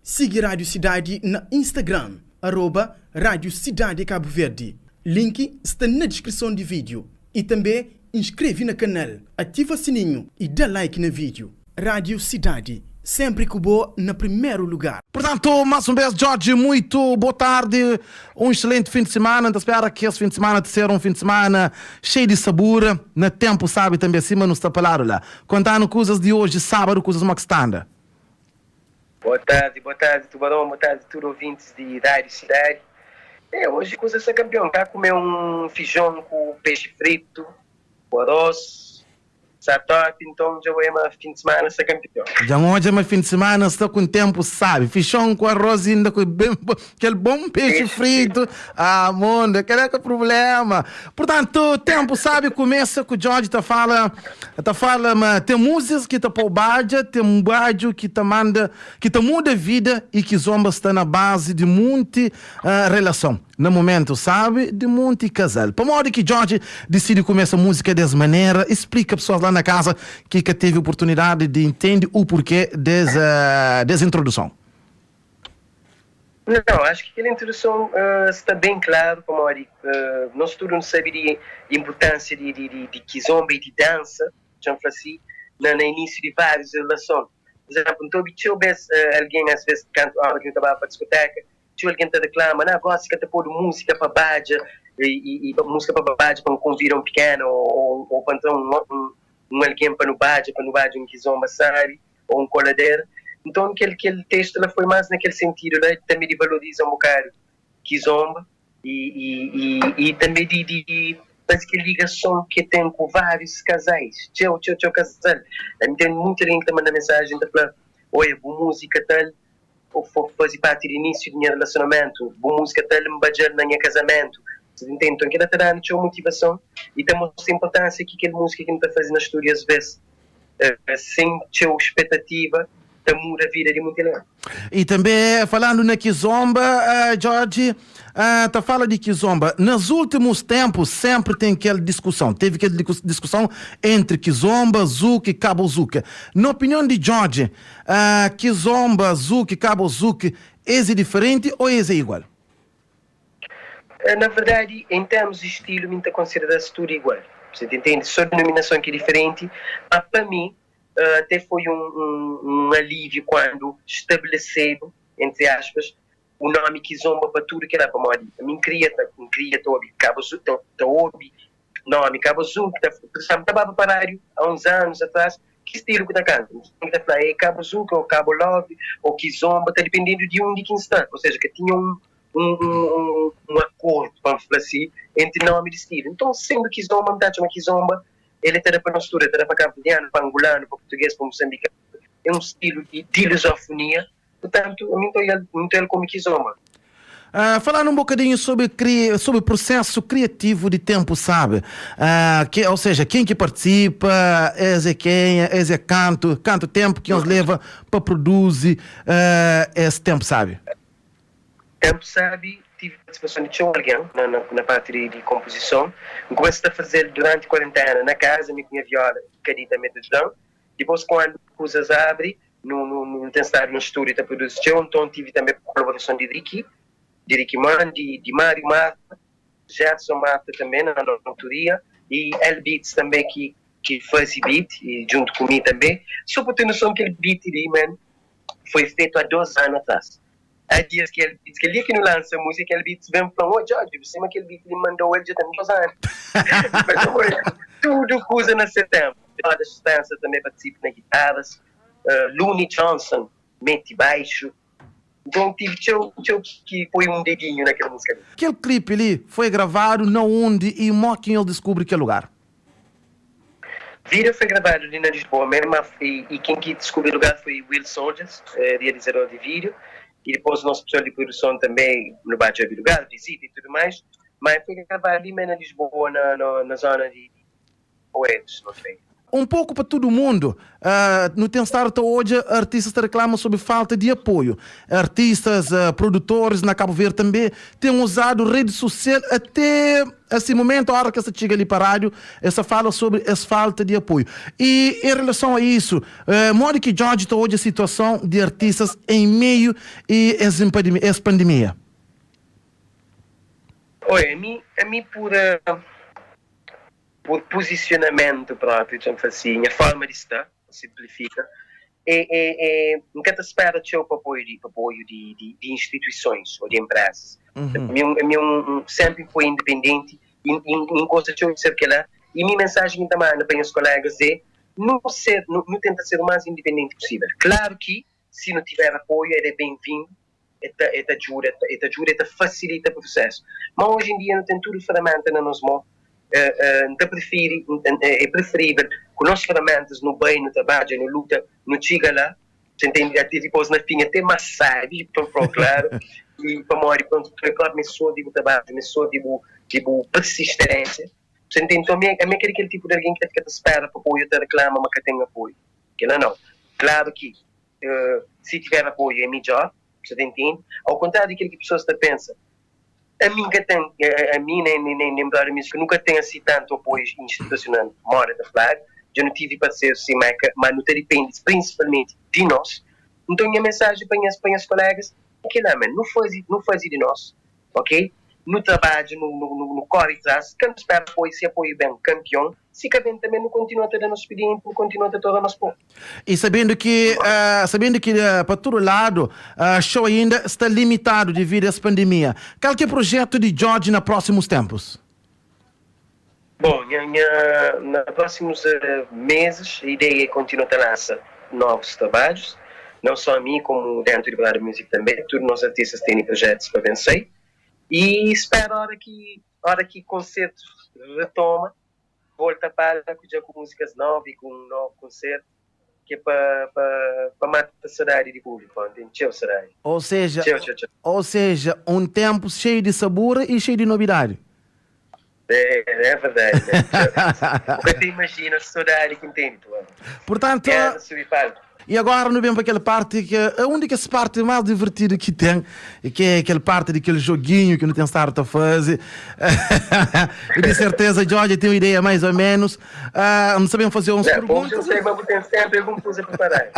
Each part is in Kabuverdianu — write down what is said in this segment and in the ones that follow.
Sigi Rádio Sidadi na Instagram, arroba Rádio Sidadi Cabo Verde. Link sta na diskrison di vídeo. I tanbê inskreve na kanal, ativa sininhu i da like na vídeo. Rádio Sidadi, sénpri ku bo na primeru lugar. Portanto, más un bes, Jorge, muito boa tarde, un excelente fim de semana. N ta spera ki es fim de semana ta ser un fim de semana xeiu di sabura, na tempu sabi tanbe, sima nu sta paladu la. Konta-nu kuzas di oji, sábadu, kuzas mo ki sta anda. Boa tardi, boa tardi Tubarão, boa tardi tudu ouvintis di Rádio Cidade. É, hoje kuza sta kampion, cá kume um fijon ku peixe frito, ku arroz, sta top, então dja oi ma fim de semana sta kampion. Dja N odja ma fim de semana sta ku tempu sabi, fixon ku arroz inda ku ben kel bon peixe Peixe frito, frito. ah mundo, kel é ka problema. Portanto, tempu sabi kumesa ku Jorge ta fala Ta fala ma ten múzikas ki ta pô badja, ten badju ki ta manda, ki ta muda vida i kizomba sta na bazi di munti relason na mumentu sabi di munti kazal. Pamodi ki Djodje disidi kumesa múzika des manera? I splika pesoas la na kaza ki ka tevi oportunidadi di intendi u purkê des des introduson. Nau, acho ki kel introduson sta ben klaru pamodi nos tudu nu sabe di inpurtansia di kizomba i di dansa, txan fla si, na inisiu di várius relason. Pur izénplu, N ta obi txeu bês algen, as bês kantu óra ki nu ta baba pa diskoteka, txeu algen ta reklama, na gósi ka ta podu múzika pa badja i múzika pa badja pa N konvida un pikena ô pa N tra un algen pa nu badja, pa nu badja un kizomba sabi. ô un koladera. Nton, kel kel testu la foi más na kel sentidu la, tanbê di valoriza un bokadu kizomba i i i i tanbê di di faze kel ligason ki ten ku várius kazais, txeu txeu txeu kazal. Ami ten munti algen ki ta manda mensajen ta fla, Oia, bu múzika tal faze parti di inísiu di nha relasionamentu, bu múzika tal N badja-l na nha kazamentu. Sa ta ntende? Nton, kel-la ta da-nu txeu motivason i ta mostra inportánsia ki kel múzika ki nu ta faze na stúdiu asvês sen txeu spetativa, ta muda vida di munti algen. I tanbe falandu na kizomba, Jorge ta fala di kizomba. Nas ultimus tempu sempri ten kel diskuson, tevi kel diskuson entri kizomba, zouk i kabo zouk. Na opinion di Jorge, kizomba, zouk i kabo zouk es e diferenti o es e igual? Na verdadi, em termus di stilu mi nta konsidera-s tudu igual. Você ta intende? Só denominason ki é diferenti, ma pa mi até foi un alíviu kuandu stabelesedu, entri aspas, o nomi Kizomba pa tudu kel la, pamodi mi N kria ta N kria ta obi Cabo Azul, ta obi nomi Cabo Azul, ta ta ta baba pa rádiu há uns anus atrás, ki stilu ku ta kanta? N ta fla é Cabo Azul ou Cabo Love ou Kizomba, ta dipendendu di undi ki N sta, ou seja, ka tinha un un un akordu, pa N fla si, entri nomi di stilu. Nton, sendu Kizomba, N ta atxa ma Kizomba el ta da pa nos tudu, el ta da pa kabuverdianu, pa angulanu, pa purtuges, pa musanbikanu, é un stilu di di luzofonia, purtantu, ami N ta oial, N ta oial komu Kizomba. Falando un bokadinhu sobri kri, sobri prusesu kriativu di Tempu Sabi, ke, ou seja, ken ki partisipa, es é kenha, es é kantu, kantu tempu ki nhos leva pa produzi es Tempu Sabi? Tempu Sabi tive partisipason di txeu algen na na parti di di konpozison. N kumesa ta faze-l duranti kuarentena na kaza, mi ku nha viola Kadi tanbe ta djuda-m. Dipôs kuandu kuzas abri, nu nu nu ten stadu na stúdiu ta produzi txeu, nton tive tanbe kolaborason di Ricky, di Ricky Man, di di Mário Marta, Gerson Marta tanbe na na autoria i El Beats tanbe ki ki faze beat i djuntu ku mi tanbe. So pa ten noson kel beat li man foi fetu a 2 anu atras. Há dias ki el beats, kel dia ki nu lansa múzika, kel beats ben fla-m, Ô Jorge, bu sima kel beat li N manda-u el dja ten 2 anu. N fla, Tudu kuza na se ténpu. Roda Suspensa tanbe partisipa na gitaras, Looney Johnson mete baixu. Nton tive txeu, txeu ki poi un dedinhu na kel múzika li. Kel klipi li foi gravadu na undi i mo ki nhos diskubri kel lugar? Vídeo foi gravadu li na Lisboa mesmu ma i ken ki diskubri lugar foi Will Soldiers, realizador di vídeo, i dipos nos pessoal di produson tanbe nu ba djobe lugar, visita i tudu mais, ma foi gravadu li mesmu na Lisboa na zona di Oeiras, não sei. Un poku pa tudu mundu, nu ten stadu ta odja artistas ta reklama sobri falta di apoiu. Artistas, produtoris na Kabu Verdi tanbe ten uzadu redi susial ate esi mumentu, ora ki es ta txiga li pa radiu es ta fala sobri es falta di apoiu. I en relason a isu, modi ki Djodje ta odja situason di artistas en meiu i es pandemia? Oi, ami, ami pur. Pur puzisionamentu propi, txa-m fla si, nha forma di sta, pa simplifika, é, é, é, N ka ta spera txeu pa apoiu di, pa apoiu di, di, di instituisons ô di enprezas. Ami, ami é un, un, senpri N foi independenti i, i N gosta txeu di ser kela. I mi mensajen ki N ta manda pa nhas kolegas é, nu ser, nu, nu tenta ser u más independenti pusível. Klaru ki si nu tiver apoiu el é ben-vindu, e ta e ta djuda e ta djuda e ta fasilita prusesu ma oji en dia nu ten tudu feramenta na nos mon N ta prifiri é priferivel ku nos feramentas nu bai nu trabadja nu luta nu txiga la Você entende ate dipos na fin ate mas sabi pa fla klaru i pamodi prontu tu é propi mesó di bu trabadju mesó di bu di bu persistensia Você entende nton ami ami é kel kel tipu di algen ki ta fika ta spera pa apoiu ta reklama ma ka ten apoiu kila nau klaru ki Si tiver apoiu é midjor, bu ta intende? Ao kontráriu di kel ki pesoas ta pensa, ami N ka ten, ami nen nen brother mi nu ka ten asi tantu apoiu institusional moda ta fladu, dja nu tivi parserus si ma ka, ma nu ta dipende prinsipalmenti di nos. Nton nha mensajen pa nhas pa nhas kolegas é kila, man, nu fazi nu fazi di nos, ok? Nu trabadja, nu nu nu kori tras, ka nu spera apoiu, si apoiu ben, kanpion, si ka ben tanbe nu kontinua ta da nos spidienti, nu kontinua ta tora nos pon. E sabendo ki sabendo ki pa tudu ladu show ainda sta limitadu devidu es pandemia, kal ki é projetu di Djodje na próximus tempus? Bom, nha nha na próximos meses a ideia é kontinua ta lansa novus trabadjus, não só ami komu dentu di Brada Music tanbe, tudu nos artistas tene projetus pa ben sai e spera ora ki ora ki konsertus retoma Volta palku dja ku músikas novu i ku un novu konsertu ki é pa pa pa mata sodadi di públiku. N ten txeu sodadi. Ou seja, Txeu, txeu, txeu. ou seja, un ténpu xeiu di sabura i xeiu di nobidadi. É, é verdadi, né? Txeu. Bu ka ta imajina sodadi ki N tene, tu. Purtantu, Gana subi palku. E agora nu ben pa kel parti ki é un di kes parti más divertidu ki ten, ki é kel parti di kel joguinhu ki nu ten stadu ta faze. E di serteza Djodje ten un ideia mais ou menus. Nu sta ben faze uns perguntas. Bom, bu ten senpri algun kuza preparadu.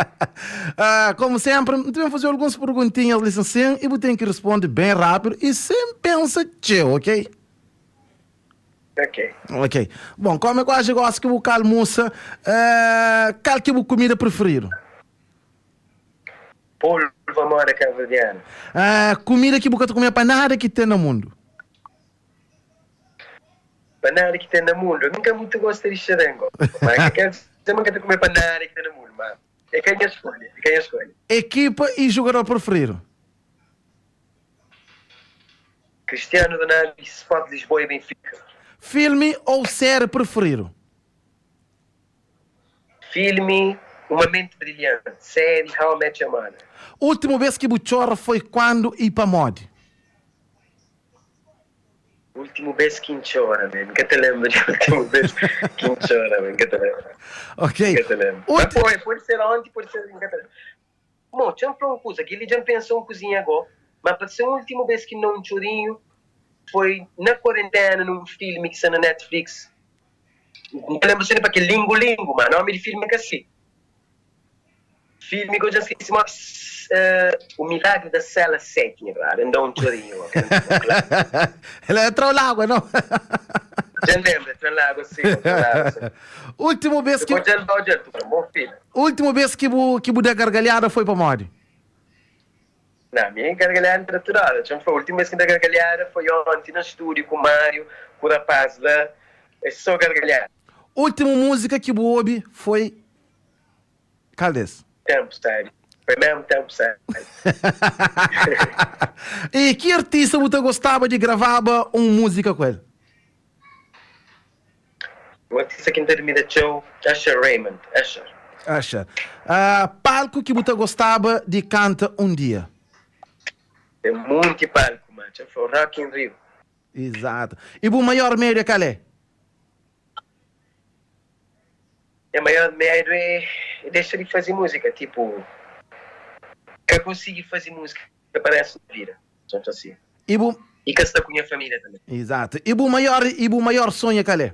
Komu senpri, nu ta ben faze alguns perguntinhas li sin i bu ten ki responde ben rápidu i sen pensa txeu, ok? Ok. Ok. Bon, kome kuazi gosi ki bu ka almusa, kal ki bu kumida preferidu? Polvo a moda kabuverdiana. Kumida ki bu ka ta kume pa nada ki ten na mundu? Pa nada ki ten na mundu? Ami N ka mutu gosta di xarengo. Ma ka ker dizer ma N ka ta kume pa nada ki ten na mundu, ma é ka nha skolha, é ka nha skolha. Ekipa i jugador preferidu? Cristiano Ronaldo e Sport Lisboa e Benfica. Filmi ou série preferidu? Filmi Uma Mente Brilhante, série How I Met Your Mother. Últimu bês ki bu txora foi kuandu i pamodi? Últimu bês ki N txora, man, N ka ta lenbra di últimu bês ki N txora, man, N ka ta lenbra. Ok. N ka ta lenbra. Mas pode, pode ser onti, pode ser, N ka ta lenbra. Mo, txa-m fla un kuza, kel-li dja N pensa un kuzinha gó, ma pa ser últimu bês ki N da un txorinhu foi na kuarentena nun filmi ki sta na Netflix, N ta lenbra si pa kel Lingu Lingu, ma nómi di filmi é ka si. Filmi gó dja N skese ma O Milagre da Cela 7, nha brada, N da un txorinhu gó, kel klaru. El é tra-u lágua, não? Dja N lenbra, tra-m lágua si, tra-m lágua si. Últimu bês ki. Dipôs dja N da odja-l, tu fla, Bon filmi. Últimu bês ki bu ki bu da gargalhada foi pamodi? Na, mi gargalhada N ta da tudu óra. Txa-m fla, últimu bês ki N da gargalhada foi onti na stúdiu ku Mário, ku rapaz la. É sô gargalhada. Últimu múzika ki bu obi foi kal des? Ténpu sabi. Foi mésmu ténpu sabi. I ki artista bu ta gostaba di gravaba un múzika ku el? Un artista ki N ta admira txeu, Usher Raymond, Usher. Usher. Palku ki bu ta gostaba di kanta un dia? Ten munti palku, ma txa fla Rock in Rio. Exato. I bu maior medu é kal é? Nha maior medu é dexa di faze múzika, tipo ka konsigi faze múzika pa restu di vida, só ta si. I bu. I ka sta ku nha família tanbê. Exato. I bu maior i bu maior sonhu é kal é?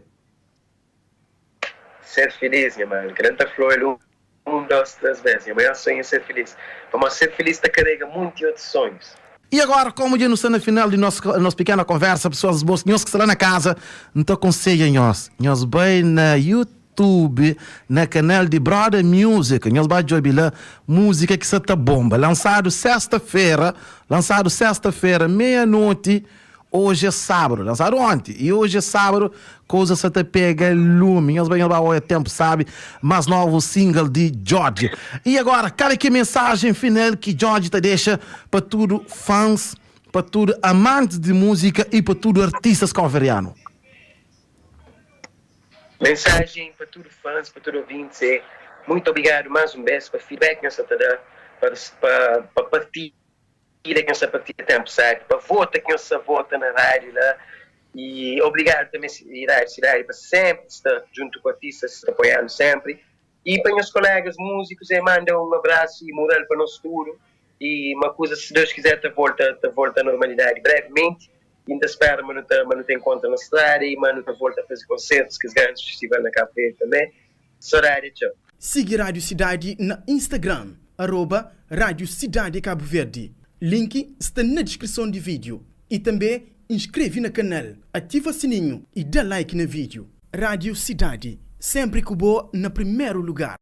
Ser feliz, nha mano. Kel-la N ta fla-u el un, dos, tres bes. Nha maior sonhu é ser feliz. Pamodi ser feliz ta karega munti otus sonhus. I agora, komu dja nu sta na final di nos nos pikena konversa, pesoas, bos, nhos ki sta la na kaza, N ta konsedja nhos, nhos bai na YouTube, na kanal di Broda Music, nhos bai djobe la múzika ki sta ta bonba, lansadu sesta-fera, lansadu sesta-fera, meia-noti, Oji é sábadu, lansadu onti, i oji é sábadu, koza sa ta pega lumi. Nhos bai, nhos bai oia Tempu Sabi, mas novu single di Djodje. I agora, kal é ki é mensajen final ki Djodje ta dexa pa tudu fans, pa tudu amantis di múzika i pa tudu artistas kauverianu? Mensajen pa tudu fans, pa tudu ouvintis é, Muito obrigadu mas un bes pa feedback ki nhos sa ta da, pa pa partilha. Partilha ki nhos sa partilha tempu sabi pa vota ki nhos sa vota na rádio la e obrigado també Rádio Cidade pa sempre sta djuntu ku artistas ta apoianu sempre e pa nhos colegas músicos e manda um abraço e mural pa nos tudo e ma kuza se Deus quiser ta volta ta volta a normalidade brevemente e nta spera ma nu ta ma nu ta encontra na strada e ma nu ta volta a faze concertos kes grandes festival na Cabo Verde també sodade txeu. Sigi Rádio Sidadi na Instagram, arroba Rádio Sidadi Cabo Verde. Link sta na diskrison di vídeo. I tanbê inskreve na kanal, ativa sininhu i da like na vídeo. Rádio Sidadi, sénpri ku bo na primeru lugar.